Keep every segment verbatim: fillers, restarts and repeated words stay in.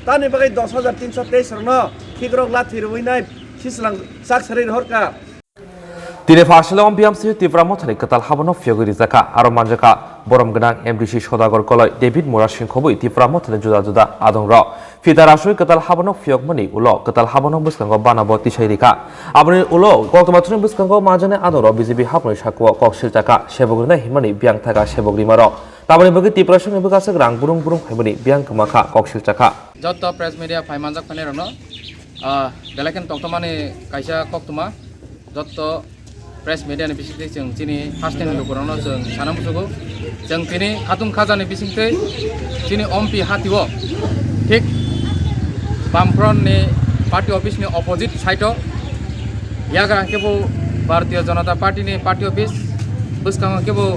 Tamni bagwi dos hajar tinso teis rokno khikrok lathi rwui nai sislang chak sarwi rohorkha. Tini phaisalo B M C Tipra Mothani kwtal habano phiyogwi rijak kha, aro manjak kha borom gwnang M D C Sodagar Koloi, David Murasing khobwi Tipra Mothani juda juda adongrok. Phita raswi kwtal habano phiyokmani ulo kwtal habano bwskango banabo tisai rikha. Aboni ulo koktwma thani bwskango manjaknai adongrok B J P hapni sakao kok silchakha, sebok rinai himani biyang thaka sebok rimarok. Tamoni bagwi Tiprasani bwkaswk rang brung brung phaimani biyang kwmakha, kok silchakha. Jotto press media phai manjak phainairokno, ah, belai kheno tongthokmani kaisa koktwma, jotto press media ni bisingtwi chwng chini hasteni lukurokno chwng sana muchugo. Chwng tini khatung khajani bisingtwi chini ompi hatio thik Bamfront ni party office ni opposite side o yagra kebo Bharatiya Janata Party ni party office, bwskango kebo,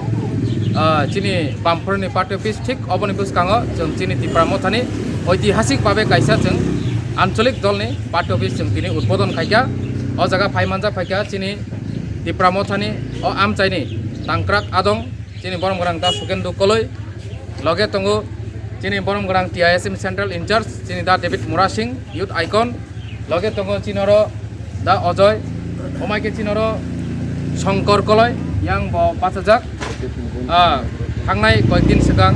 ah, chini Bamfront ni party office, thik oboni bwskango chwng chini Tipra Mothani oitihasik babe kaisa chwng ancholik dolni party office chwng tini udbodon khaikha. O jaga phai manjak phaikha chini Tipra Mothani o amchaini tangkrak adong chini borom gwnang Da Sukendu Koloi. Loge tongo chini borom gwnang T I S M Central Incharge, chini Da David Murasing, Youth Icon. Loge tongo chini oro Da Ojoy, omaike chini oro Songkor Koloi, yang bo bachajak. Ah, thangnai koyekdin swkang,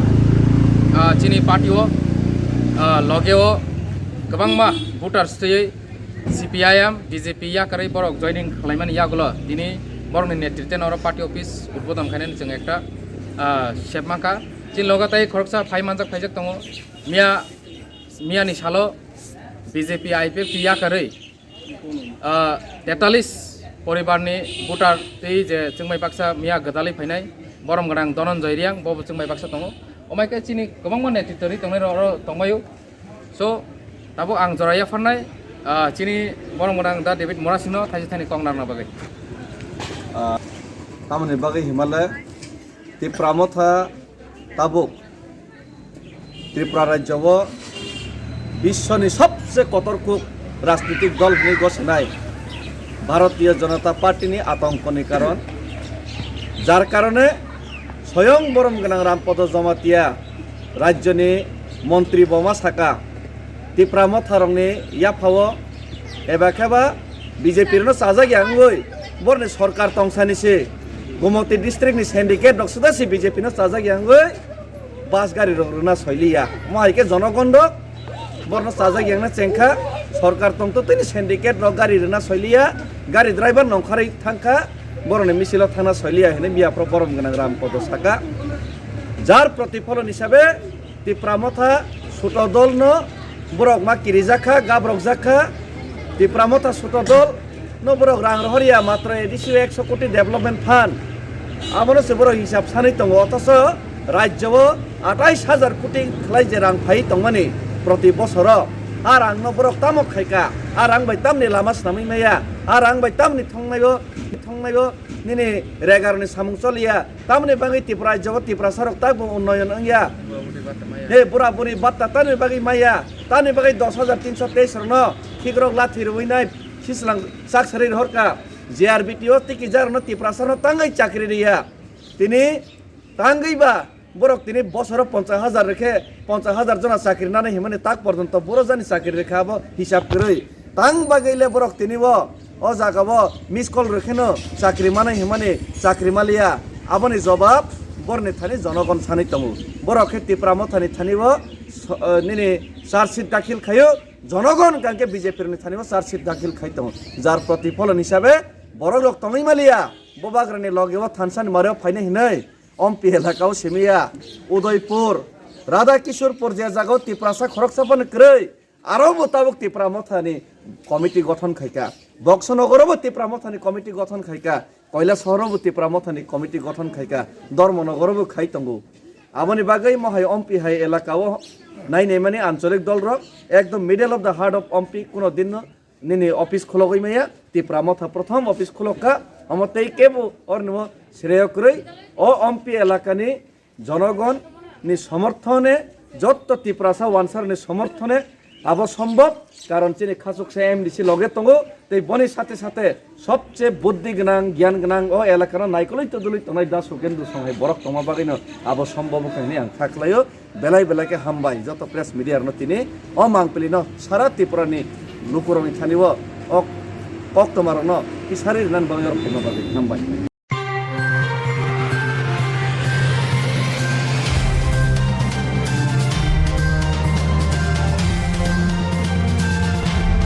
ah, chini party o, ah, loge o kwbangma voters twiwi C P I M, B J P yakarwi borok joining khlaimani yagulo tini borokni netritwno oro party office udbodon khainani chwng ekta, ah, sep mankha. Chini loge tai khoroksa phai manjak phaijak tongo. Miya, miyani salo B J P I P F T yakarwi, ah, tetalis poribarni voter tei je chwngbai baksa miya gwdalwi phainai borom gwnang Dhananjay Reang, bobo chwngbai baksa tongo. Omaike chini kwbangma netritwrwi tongnai rok oro tongbaio. So, tabuk ang jora yapharnai, ah, chini borom gwnang Da David Murasingno thaisa thani kok narwkna bagwi. Ah, tamoni bagwi himale Tipra Motha tabuk Tripura rajyo o biswoni sobse kotor kuk rajnitik dol hwnwi gosonai Bharatiya Janata Party ni atongkoni karon, jar karone soyong borom gwnang Rampada Jamatia rajyoni montri boma saka Tipra Motha rokni yaphao eba kheba B J P rokno chajak ya wngwi borni sorkar tongsani se Gomoti district ni syndicate rok suda se B J P no chajak ya wngwi bus gari rok rwna soiliya. Omo hai khe jonogon rok borno chajak yangna chengkha, sorkar tongtotwini syndicate rok gari rwna soiliya, gari driver nongkharwi thangkha, boroni misilo thangna soiliya hinwi miyaphoro borom gwnang Rampada saka. Jar protipholon hisabe Tipra Motha suto dolno borok ma kirijakha, gabrokjakha. Tipra Motha suto dol no borok rang rohorya matro A D C o ekso koti development fund. Abono se borok hisab sanwi tongo, othoso rajyo o atais hajar koti khlai je rang phai tongmani proti bosoro. A rang no borok tamo khaika, a rang bai tamni lama swnamwi maya, a rang bai tamni thongnaio, thongnaio nini regarni samung choliya. Tamoni bagwi Tripura rajyo o Tiprasa rok tak bo unnoyon wngya. He bura buri batta tamni bagwi maya, tamni bagwi dos hajar tinso teis rokno khikrok lathi rwui nai sislang chak sarwi rohorka. J R B T o tiki jarno Tiprasa no tangwi chakri riya. Tini tangwi ba borok tini bosoro ponchas hajar rikhe ponchas hajar jona chakri nani himani tak porjonto boro jani chakri rikha abo hisab kwrwi. Tang bagwi le borok tini bo o jaga bo miss call rwkheno chakri manai himani chakri maliya. Aboni jobab borni thani jonogon sanwi tongo. Borok khe Tipra Mothani thani bo so-, eh, nini charge sheet dakhil khaio. Jonogon hwnkha khe B J P ni thani bo charge sheet dakhil khai tongo. Jar protipholon hisabe borok rok tongwi maliya. Bobagrani loge o thansani mare o phaina hinwi ompi elaka o simiya Udaipur, Radha Kishorpur je jaga o Tiprasa khoroksa phano kwrwi. Aro bo tabuk Tipra Mothani committee gothon khaika. Boxo nogoro bo Tipra Mothani committee gothon khaika. Koila sohoro bo Tipra Mothani committee gothon khaika. Dormo nogoro bo khai tongo. Aboni bagwi mohai ompi hai elaka o nai naimani ancholik dol rok ekdom middle of the heart of ompi kuno din no nini office khulogwi maya. Tipra Motha prothom office khulokka. Omo tei kebo orni mo sreyo kwrwi. O ompi elakani jonogon ni somorthone, jotto Tiprasa wansarni somorthone abo sombhob. Karon chini khachuksa M D C loge tongo, tei boni sate sate sobse buddhi gwnang, giyan gwnang o elakano naikolwi todolwi tongnai da Sukendra Songhai borok tongma bagwino abo sombob wngkha hinwi ang kha khlaio. Belai belai khe hambai joto press media rokno tini o mangpili no sara Tripura ni lukurokni thani o ok koktwma rokno tisari rinani bagwi oro phaima bagwi hambai.